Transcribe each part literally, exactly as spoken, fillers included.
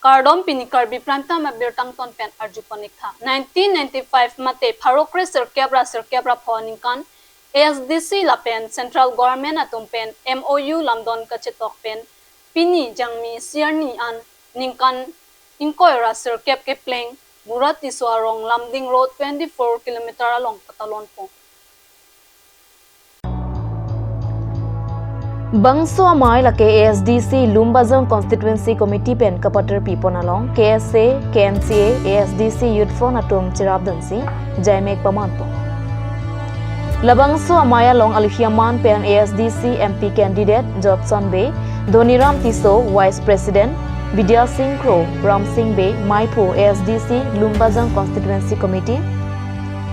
Kardom, pini Karbi Prime Time abirta angton pen arjupon ik tha. Nineteen ninety-five mate pharo kre sirkep ra sirkep ra pho aningkan A S D C lapen Central Government atum pen M O U lamdon kachetok pen pini Jangmi sirni an ningkan ingkoi ra sirkep kepleng Bura Tisso arong Lumding Road twenty-four kilometer along patalonpo. Bangso amei lake A S D C Lumbajong Constituency Committee pen kapaterpi pon along K S A, K N C A, A S D C Youth Front atum cherapdunsi jaimek pamanpo. Labangso amei along alohi aman pen A S D C M P candidate Jotson Bey, Dhoniram Tisso, Vice President, Bidya Sing Kro, Ramsing Bey, Maiphu, A S D C Lumbajong Constituency Committee,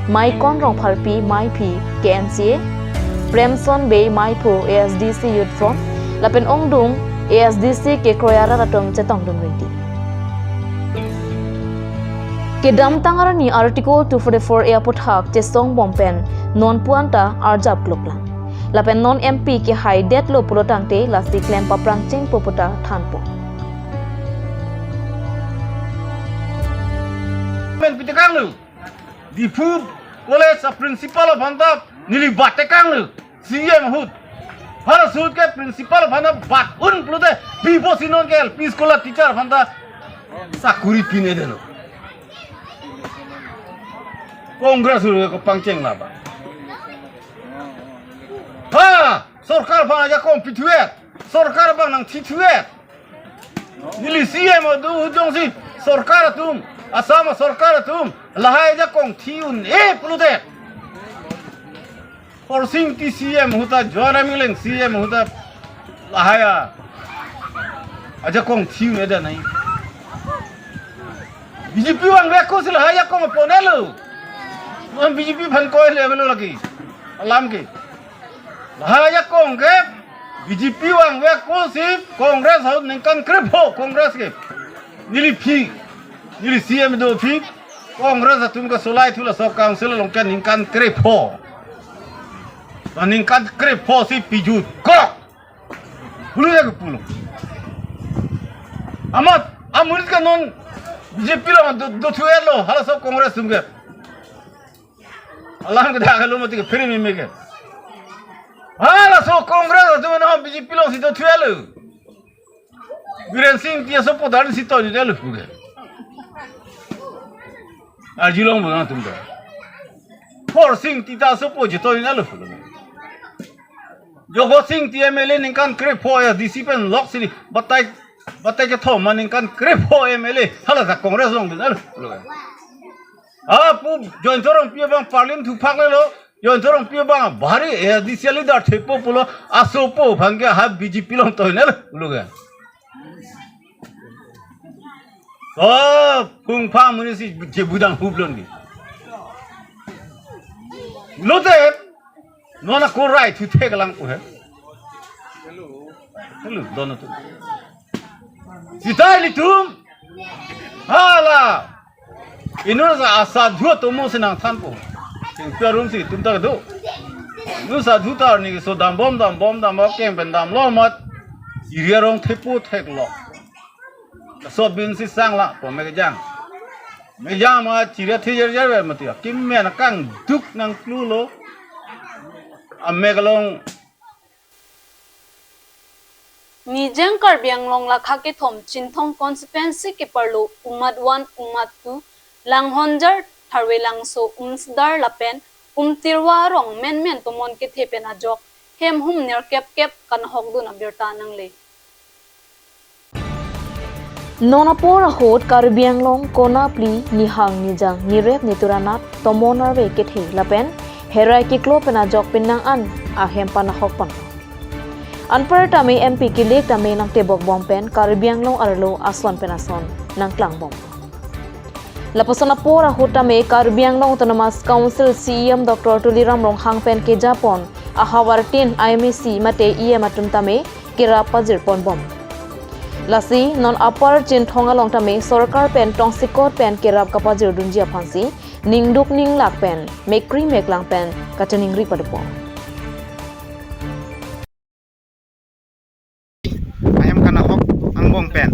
Maikon Rongpharpi, Maiphi, K N C A, Premson Bey, Maiphu, A S D C Youth Front, lapen ongdung A S D C kekroi arat atum chetongdun rinti. Kedamtang arni Article two forty-four A aputhak chesong bom pen non puan ta arjap kloklang. Lapen non M P kehai detlo pulo tangte lasi klem paprang chengpo pu ta thanpo. Men pitekang lo. Diphu College a principal aphan ta neli bat tekang lo, C M ahut. Halaso ahut ke principal aphan ta bat un pulote, pipo si non ke L P school a teacher aphan ta sakuri pine detlo. Congress ahut ke pangcheng laba. Ha, sorkar aphan ajakong pithuet, sorkar abang nangthithuet. Neli C M adu jongsi sorkar atum, Assam sorkar atum lahai ajakong thi un-e pulote, Khorsing Engti C M ahut ta, Joyram Engleng C M ahut ta lahai a ajakong thi un-e det nai. B J P vangvek ako si lahai ajakong pon-etlo. Non B J P aphan koi le avelo lake alam ke. Lahai ajakong ke B J P vangvek ako si Congress ahut ningkan krepho Congress ke. Neli aphi, neli C M do aphi, Congress atum ke solai thu laso council along ke ningkan krepho. Ningkan krepho si pijut kok. Pulo ya ke pulo. Amat, amonit ke non B J P along do, dothuetlo, halaso Congress atum ke. Alam ke dak lo mati ke free meme ke. Halaso Congress atum non B J P alongsi dothuetlo. Biren Singh Engti asopo dar si to ni lo puke. Arjulong bang atum ta. Khorsing Engti ta asopo je to ni lo puke. Jagat Sing Engti M L A ningkan krepho ya D C pen lok sini batai, batai kethom ma ningkan krepho M L A hala ta Congress along dun alo. Apu Jayanta Rongpi abang Parliament thuphak lelo, Jayanta Rongpi abang bhari A S D C leader thepo pulo, asopo aphan ke ha B J P along toinel pulo ke. Oh, phungphang amonit si je budang hublon ke. Lote, non ako rai thu thek lang ko he. Hello, dono tu. Sita ilitum. Hala. Inut asadhu atomo si nangthanpo. Sing perum si itum ta do. Inut asadhu ta arni keso dambom, dambom, dambom, keng pen damlo amat. Iri arong thepo theklo. Sobin si sang la, po mekjang. Mekjang ma chiri athe jer jer ve mati. Kim men akang duk nangklulo. Amek along. Nijang Karbi Anglong lakha kethom Chinthong constituency keparlo Umat one, Umat two, Langhonjar, Tharve Langso, Umsdar lapen Umtirwa arong menmen tomon kethe pen ajok hem hum nerkep kep kanahokdun abirta nangle. Non apor ahut Karbi Anglong konapli nihang nijang nirep nitur anat tomon arve kethe lapen herai kiklo pen ajok penang an ahem panahok pon. Anparta me M P kilik tame nangtebok bom pen Karbi Anglong arlo ason pen ason nangklang bom. Lapuson apor ahut tame Karbi Anglong Autonomous Council C E M Doctor Tuliram Ronghang pen kejapon ahavar tin I M A C mate E M atum tame kerap pajir pon bom. Lasi non apar Chinthong along tame sorkar pen tongsekot pen kerap kapajir dunji aphansi ningduk ninglak pen mekri meklang pen kachiningri padupo. Ahem kanahok angbong pen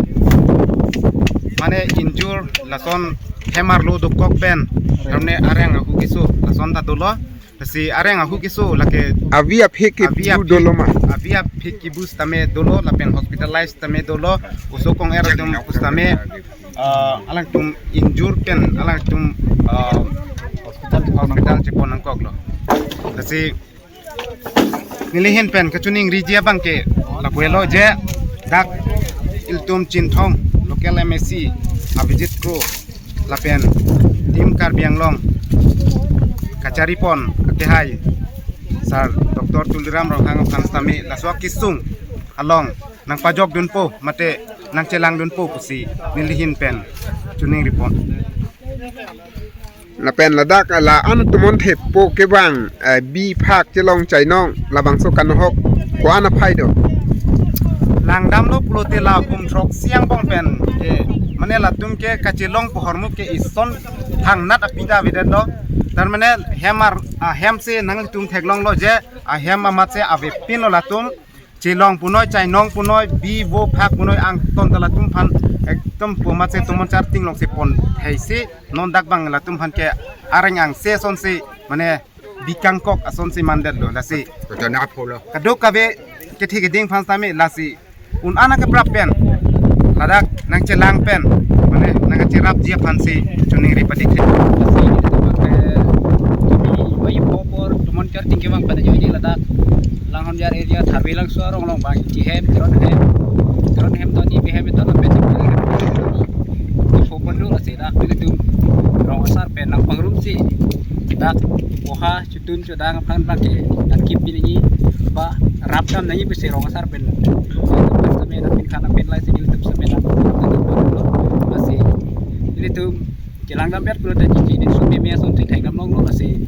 mane injure lason hem arlo dokok pen, karne areng ahu keso lason ta dolo. Lasi areng ahu keso lake avi aphek ke avi aphek dolo ma? Avi aphek kebus tame dolo lapen hospitalize tame dolo. Oso kong-er atum pusitame, ah, alangtum injure pen alangtum, ah, hospital, hospital chepon nangkoklo. Lasi neli ahin pen kachiningriji abang ke lapu-elo je dak ilitum Chinthong local M A C Abhijit Kro lapen Team Karbi Anglong kacharipon akehai Sir Doctor Tuliram Ronghang aphan sitame laso akesung along nangpajokdunpo mate nangchelangdunpo pusi neli ahin pen chiningripon. Lapen ladak la-an atum montheppo kevang, eh, bi phak chelong chainong labangso kanohok ko-an aphai do? Langdamlo pulote la kum throksi angbong pen ke, mane latum ke kachelong pohormu ke ison thangnat aphi ta avedetlo. Tar mane hem ar, ah, hem si nanglitum theklonglo je, ah, hem amat si avepinlo latum. Chelong punoi, chainong punoi, bi vo phak punoi angton ta latum aphan ekdom pu amat si tomon char tinglong si pon hai si non dak abang latum aphan ke areng angse asonsi mane bi kangkok asonsi mandetlo lasi. Kachanap holo. Kadokave kethe keding aphan sitame lasi un-an akeprap pen ladak nangchelang pen mane nangkacherapji aphansi chiningri padik. Lasi ilitum ke kami bayi popor tomon char tingki abang pen ajoine ladak Langhonjar area Tharve Langso arong along bang isi hem, tron hem, tron hem toni, bi hem toni, lapen isi popor lo lasi dak ilitum rong asar pen nangpangrumsi dak poha chutun chodang aphan abang ke nangkip pini ba rapdam nangji pusi rong asar pen. Sitame nangpin khan nangpin lai si ilitum sitame nang. Lasi ilitum chelangdam bet pulote chini sumi me ason thekdam longlo lasi.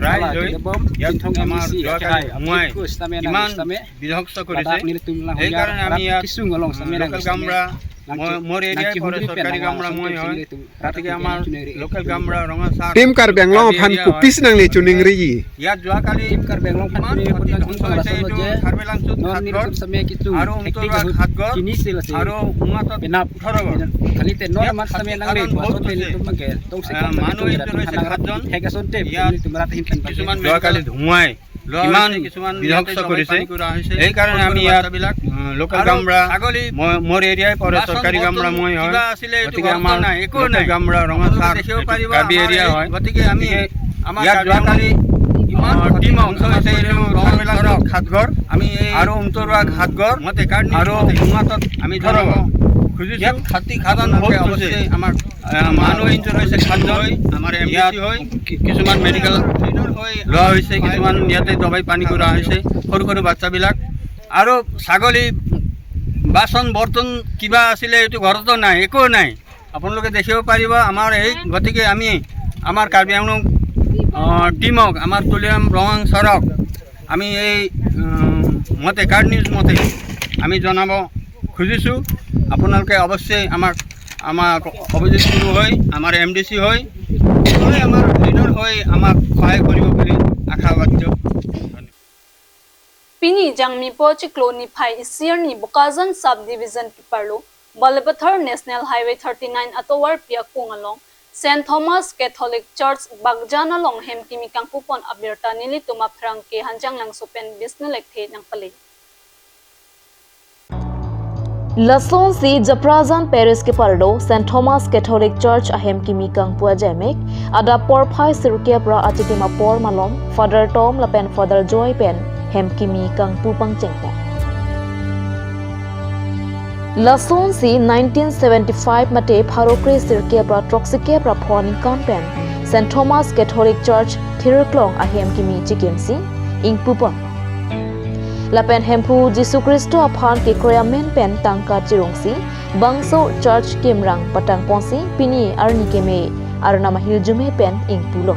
Rai, hala joi. Bom, yat Chinthong amar M A C dua kali hai, humai. Ikut sitame nang, iman sitame bidhok sa korise. Ladak nelitum lang. Ei hujar karone ami rap yat, kesung along sitame nang local sitame. Gamra, nang mo-, chip, mor nang area chip pore hundri sorkari pen gamra nang moi sitame hoi. Nelitum. Gotike ami local gamra rong asar Team Karbi Anglong aphan area hoi. Kopisi nangle chiningriji? Yat joa kali Team Karbi Anglong aphan iman chini khoti pun dhongso hoise, hoise itum je Tharve Langso non ghatghor, nelitum sitame kitu aru hektik umtor ahut ghatghor, kini sila si aru umatot penap thorogor. Kali te non yat amat khati sitame nangle khadan bahut koson te hoise. Nelitum mangke tong se ah, kam manu nelitum injure hoise khatjon. Hek ason te yat nelitum rat ahin pen kisuman joa kali medical dhumai. Loa iman hoise, kisuman bidhok yate sa jobai korise. Pani kura hoise, ei karone soro soro ami yat, bacha bilak, uh, local aru gamra, sagoli, mo-, mor area pore bason sorkari borton gamra moi hoi. Kiba asile etu gotike ghotona amar ekoi local nai. Gamra rong asar, dekhibole paribo, Karbi amar area ei hoi. Gotike ami, gotike amar yat Karbi joa kali, Anglong iman uh, khoti team dhongso hoise, hoise etu rong asar ghatghor, ami ei aru umtor ghatghor, mote karni aru mote umatot ami thorogor. Khujisi yat khati khadan আপোনালোকে বহুত অৱশ্যে হৈছে। Amar আহ, মানুহ ইনজুৰ হৈছে সাতজন। আমাৰ M D C হয়, কি-, কিছুমান মেডিকেল লোৱা হৈছে, কিছুমান ইয়াতে দবাই পানী কৰা হৈছে, সৰু সৰু বাচ্চাবিলাক। আৰু ছাগলী, বাচন বৰ্তন কিবা আছিলে, এইটো ঘৰতো নাই, একো নাই। আপোনালোকে দেখিব পাৰিব, আমাৰ এই গতিকে আমি আমাৰ কাৰ্বি আংলং, আহ, টিমক, আমাৰ তুলিৰাম ৰঙাং ছাৰক আমি এই, উম, মতে, কাৰ্ড নিউজ মতে আমি জনাব খুজিছোঁ, আপোনালোকে অৱশ্যেই আমাক, আমাক অভিজিত গুৰু হৈ, আমাৰ এম ডি চি হৈ, হৈ আমাৰ লিডাৰ হৈ আমাক সহায় কৰিব বুলি আশাবাদ। Pini Jangmipo chiklo niphai isi arni Bokajan Sub Division keparlo Balipathar National Highway thirty nine atovarpi akung along Saint Thomas Catholic Church Bakjan along hem kimi kangpupon abirta nelitum aphrang ke Hanjang Langso pen Bisnu Lekthe nangpale. Lasonsi Japrajan Parish keparlo Saint Thomas Catholic Church ahem kimi kangpu ajaimek, adap porphai sirkep ra achitim apor malom, Father Tom lapen Father Joy pen hem kimi kangpu pangchengpon. Lasonsi nineteen seventy-five mate pharo kre sirkep ra throksikep ra pho aningkan pen Saint Thomas Catholic Church Thirklong ahem kimi chikimsi ingpupon. Lapen Hemphu Jisu Khristo aphan kekroi amen pen tangka chirungsi bangso church kimrang patangponsi pini arni keme arnam ahirjume pen ingpulo.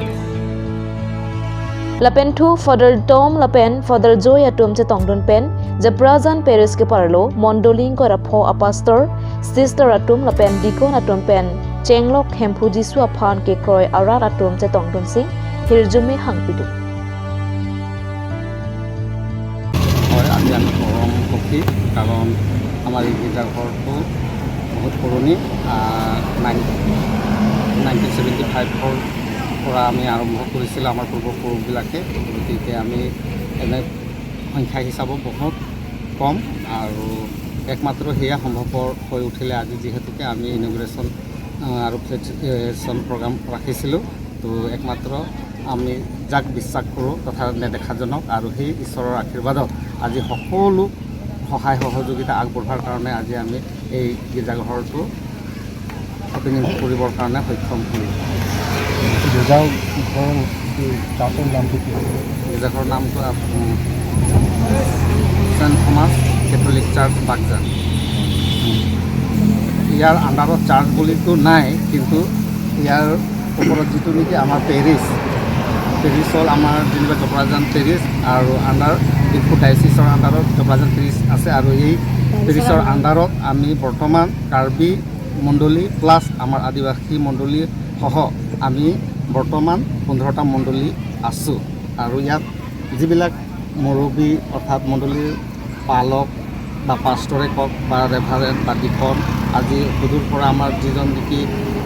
Lapen thu Father Tom lapen Father Joy atum chetongdun pen Japrajan Parish keparlo mondoli ingkoi ra pho apastor, sister atum lapen deacon atum pen chenglok Hemphu Jisu aphan kekroi arat atum chetongdunsi hirjume hangpidun. হয়, আজি আমি পৰম সুখী, কাৰণ আমাৰ এই গীৰ্জাঘৰটো বহুত পুৰণি। নাইন নাইনটিন ছেভেণ্টি ফাইভৰ পৰা আমি আৰম্ভ কৰিছিলোঁ আমাৰ পূৰ্বপুৰুষবিলাকে। গতিকে আমি এনে সংখ্যা হিচাপত বহুত কম আৰু একমাত্ৰ সেয়া সম্ভৱপৰ হৈ উঠিলে আজি যিহেতুকে আমি ইনগুৰেশ্যন আৰু ফ্লেগশ্বিপ প্ৰগ্ৰাম ৰাখিছিলোঁ। তো একমাত্ৰ আমি যাক বিশ্বাস কৰোঁ তথা নেদেখাজনক আৰু সেই ঈশ্বৰৰ আশীৰ্বাদত আজি সকলো সহায় সহযোগিতা আগবঢ়োৱাৰ কাৰণে আজি আমি এই গীৰ্জাঘৰটো অপেনিং কৰিবৰ কাৰণে সক্ষম হ'লোঁ। গীৰ্জা ঘৰ কি চাৰ্চৰ নামটো কি? গীৰ্জাঘৰৰ নামটো আপ- um, Saint Thomas Catholic church Baghjan. ইয়াৰ আণ্ডাৰত চাৰ্চ বুলিতো নাই, কিন্তু ইয়াৰ ওপৰত যিটো নেকি আমাৰ পেৰিছ, পেৰিছ হ'ল আমাৰ যেনিবা জকৰাজান পেৰিছ আৰু আণ্ডাৰ ডিফু ডায়চিছৰ আণ্ডাৰত জকৰাজান পেৰিছ আছে। আৰু এই পেৰিছৰ আণ্ডাৰত আমি বৰ্তমান কাৰ্বি মণ্ডলী প্লাছ আমাৰ আদিবাসী মণ্ডলী সহ আমি বৰ্তমান পোন্ধৰটা মণ্ডলী আছোঁ। আৰু ইয়াত যিবিলাক মুৰব্বী অৰ্থাৎ মণ্ডলীৰ পালক বা পাষ্টৰে কওক বা ৰেভাৰেণ্ড বা ডিকন, আজি সুদূৰ পৰা আমাৰ যিজন নেকি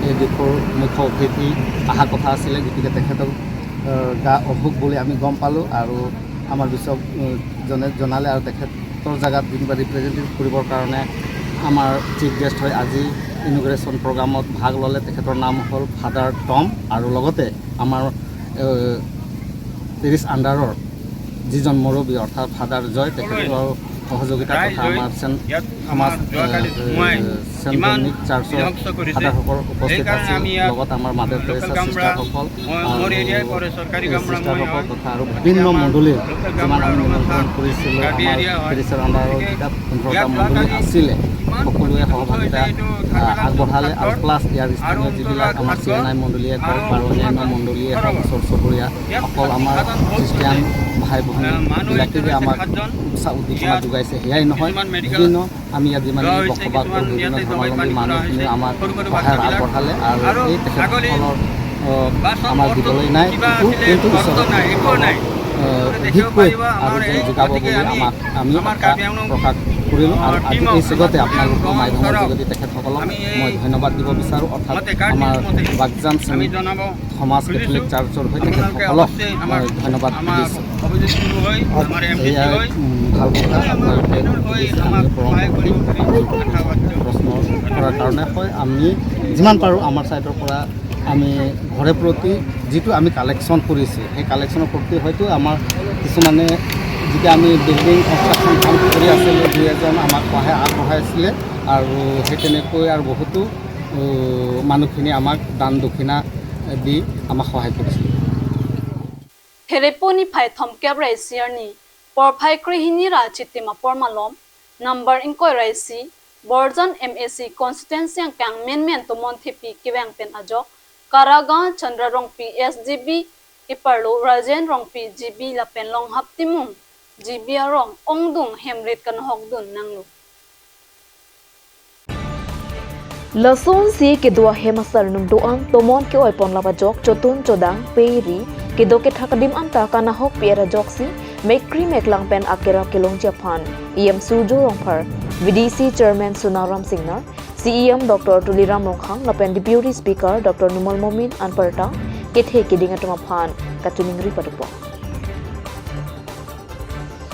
এই দিশৰ মুখ্য অতিথি অহা কথা আছিলে, গতিকে তেখেতক আহ, গা অসুখ বুলি আমি গম পালোঁ আৰু আমাৰ বিশ্বক উম, জনে জনালে আৰু তেখেতৰ জেগাত যেনিবা ৰিপ্ৰেজেণ্টেটিভ কৰিবৰ কাৰণে আমাৰ চিফ গেষ্ট হৈ আজি ইনগুৰেশ্যন প্ৰগ্ৰামত ভাগ ল'লে। তেখেতৰ নাম হ'ল ফাদাৰ টম আৰু লগতে আমাৰ আহ, পেৰিছ আণ্ডাৰৰ যিজন মুৰব্বী অৰ্থাৎ ফাদাৰ জয়, তেখেতৰ সহযোগিতা তথা আমাৰ ছেণ্ট থমাছ এ, এ, ছেণ্ট ডমিনিক চাৰ্চৰ ফাদাৰসকল উপস্থিত আছিল। লগত আমাৰ মাদাৰ টেৰেছা চিষ্টাৰসকল আৰু এই চিষ্টাৰসকল তথা আৰু বিভিন্ন মণ্ডলীৰ যিমান আমি নিমন্ত্ৰণ কৰিছিলোঁ, আমাৰ পেৰিছৰ আণ্ডাৰৰ যিকেইটা পোন্ধৰটা মণ্ডলী আছিলে, সকলোৱে সহভাগিতা আহ, আগবঢ়ালে আৰু প্লাছ ইয়াৰ স্থানীয় যিবিলাক আমাৰ চি এন আই মণ্ডলীয়ে কওক বা অন্যান্য মণ্ডলীয়ে হওক, ওচৰ চুবুৰীয়া অকল আমাৰ খ্ৰীষ্টিয়ান ভাই ভনীবিলাকে যে আমাক উৎসাহ উদ্দীপনা যোগাইছে, সেয়াই নহয়, বিভিন্ন আমি ইয়াত যিমান বসবাস কৰোঁ, বিভিন্ন ধৰ্মাৱলম্বী মানুহখিনিয়ে আমাক সহায় আগবঢ়ালে আৰু এই তেখেতসকলৰ আহ, আমাক দিবলৈ নাই, কিন্তু, কিন্তু ওচৰত আহ, অধিককৈ আৰু যে যোগাব বুলি আমাক আমি আশা প্ৰকাশ কৰিলোঁ। আৰু আজি এই চেগতে আপোনালোকৰ মাধ্যমৰ যোগেদি তেখেতসকলক মই ধন্যবাদ দিব বিচাৰোঁ, অৰ্থাৎ আমাৰ বাগজান চেণ্ট থমাছ কেথলিক চাৰ্চৰ হৈ তেখেতসকলক মই ধন্যবাদ দিছোঁ। এয়াই উম, ভাল কথা, আপোনালোকে স্থানীয় পৰম ভক্তি আৰু প্ৰশ্ন কৰাৰ কাৰণে হয়। আমি যিমান পাৰোঁ আমাৰ ছাইডৰ পৰা আমি ঘৰে প্ৰতি যিটো আমি কালেকশ্যন কৰিছোঁ, সেই কালেকশ্যনৰ প্ৰতি হয়তো আমাৰ কিছুমানে যেতিয়া আমি বিল্ডিং কনষ্ট্ৰাকশ্যন কাম কৰি আছিলোঁ, দুই এজন আমাক সহায় আগবঢ়াইছিলে আৰু সেই তেনেকৈ আৰু বহুতো উ, মানুহখিনি আমাক দান দক্ষিণা দি আমাক সহায় কৰিছিল। Phereponi phai thomkep ra isi arni, porphai krehini ra chitim apor malom, number ingkoi ra isi, Borjan M A C constituency angkang menmen Tomon Thepi kevang pen ajok, Karagaon Chandra Rongpi S G B, iparlo Rajen Rongpi G B lapen Longhap Timung G B arong ongdung hemrit kanahokdun nanglo. Lasonsi kedo ahem asar nung do-an tomon ke-oi pon lap ajok chotun chodang peri kedo kethak adim anta kanahok pi-et ajoksi mekri meklang pen akera kelongji aphan E M Surjo Rongphar, V D C Chairman Sonaram Singnar, C E M Doctor Tuliram Ronghang lapen Deputy Speaker Doctor Numal Momin anparta kethe keding atum aphan kachiningri padopon.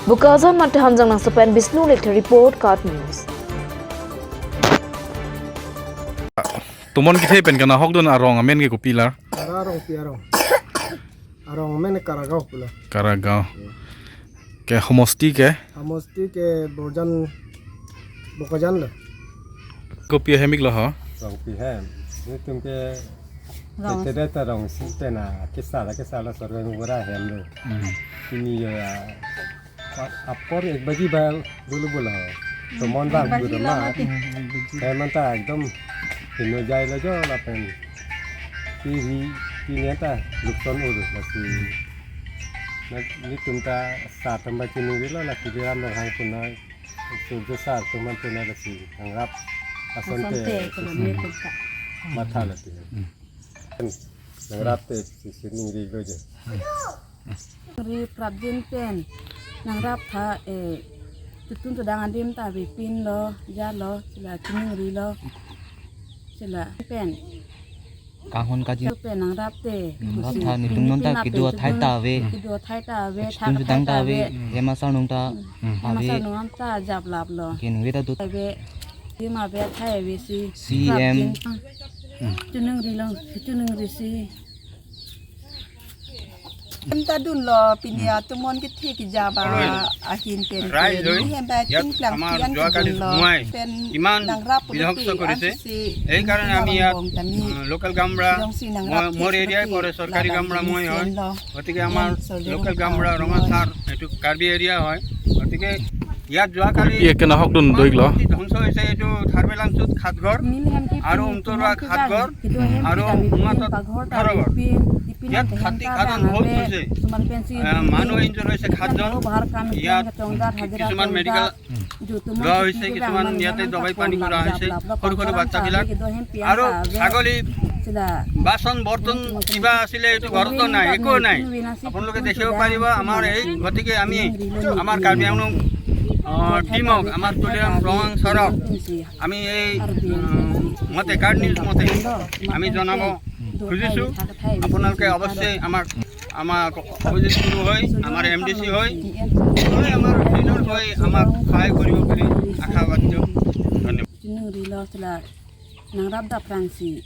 Bokajan mate Hanjang Langso pen Bishnu Lekthe report, KAT News. Tomon kethe pen kanahokdun arong amen ke kopi la? Kara Rongpi arong. Arong amen Karagaon pula. Karagaon. Ke homosti ke? Homosti ke Borjan Bokajan lo. Kopi ahem iklo ho? Rongpi hem. Netum ke Rong. Tete ta Rongsi pen a, kisa la kisa la sorga ngura hem lo. Hmm. Ini ya, a-, apor ek baji ba dulu bula ho. Tomon bang ek baji dulu la ma. Mati. Hem anta ekdom hino jai lo jo lapen. Kiri, kiri anta lukson ur lasi. Na, netum ta sar thamba chiningri lo lasi Tuliram Ronghang puna. Surjo sar atum an puna lasi nangrap asonte. Asonte, puna netum ta. Matha lasi. Hmm. Nangrap te si, si ningri lo je. Ri prapjin pen nangrap tha, eh, Tun tudang adim ta ave, pinlo, jalo, sila chiningrilo. Sila pen. Kanghon kaji. Pen nangrap te. Nangrap ta netum non ta kedo athai ta ave. Kedo athai ta ave, thak athai ta ave. Hem asarnung ta ave. Hem asarnung ta japlaplo. Kin ave ta dut. Ave. Tim ave athai ave si. C M. Chiningrilo, chiningri si. Hem ta dunlo, pini atum on kethe kejap ahin pen pen. Hem ba tingplang kian kedunlo. Pen nangrap pute A C C. এই কাৰণে আমি ইয়াত, আহ, লোকেল গামৰা, মোৰ এৰিয়াই পৰে, চৰকাৰী গামৰা মই হয়। গতিকে আমাৰ লোকেল গামৰা ৰঙাচাৰ, এইটো কাৰ্বি এৰিয়া হয়। গতিকে ইয়াত যোৱাকালি কি একে নাহক দুন দৈগল। অতি ধ্বংস হৈছে এইটো থাৰ্বেলাংচুত সাতঘৰ আৰু উত্তৰৱাক সাতঘৰ আৰু উমাতত ওঠৰ ঘৰ। ইয়াত খাদ্য খাদন বহুত হৈছে। আহ, মানুহ ইনজুৰ হৈছে সাতজন। ইয়াত কিছুমান মেডিকেল লোৱা হৈছে, কিছুমান ইয়াতে দবাই পানী কৰা হৈছে, সৰু সৰু বাচ্চাবিলাক। আৰু ছাগলী, বাচন বৰ্তন কিবা আছিলে, এইটো ঘৰতো নাই, একো নাই। আপোনালোকে দেখিব পাৰিব আমাৰ এই, গতিকে আমি আমাৰ কাৰ্বি আংলং, আহ, টিমক, আমাৰ তুলিৰাম ৰং ছাৰক আমি এই, উম, মতে, কাৰ্ড নিউজ মতে আমি জনাব খুজিছো, আপোনালোকে অৱশ্যেই আমাক, আমাৰ অভিজিত গুৰু হৈ, আমাৰ এম ডি চি হৈ, হয়, আমাৰ লিডাৰ হৈ আমাক সহায় কৰিব বুলি আশাবাদী। ধন্যবাদ। Chiningri lo sila nangrap dapprang si.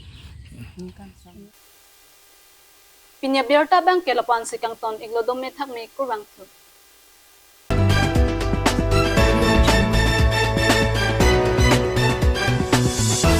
Pini abirta abang ke lapu-an si kangton, iklo dome thakme kurvangthu.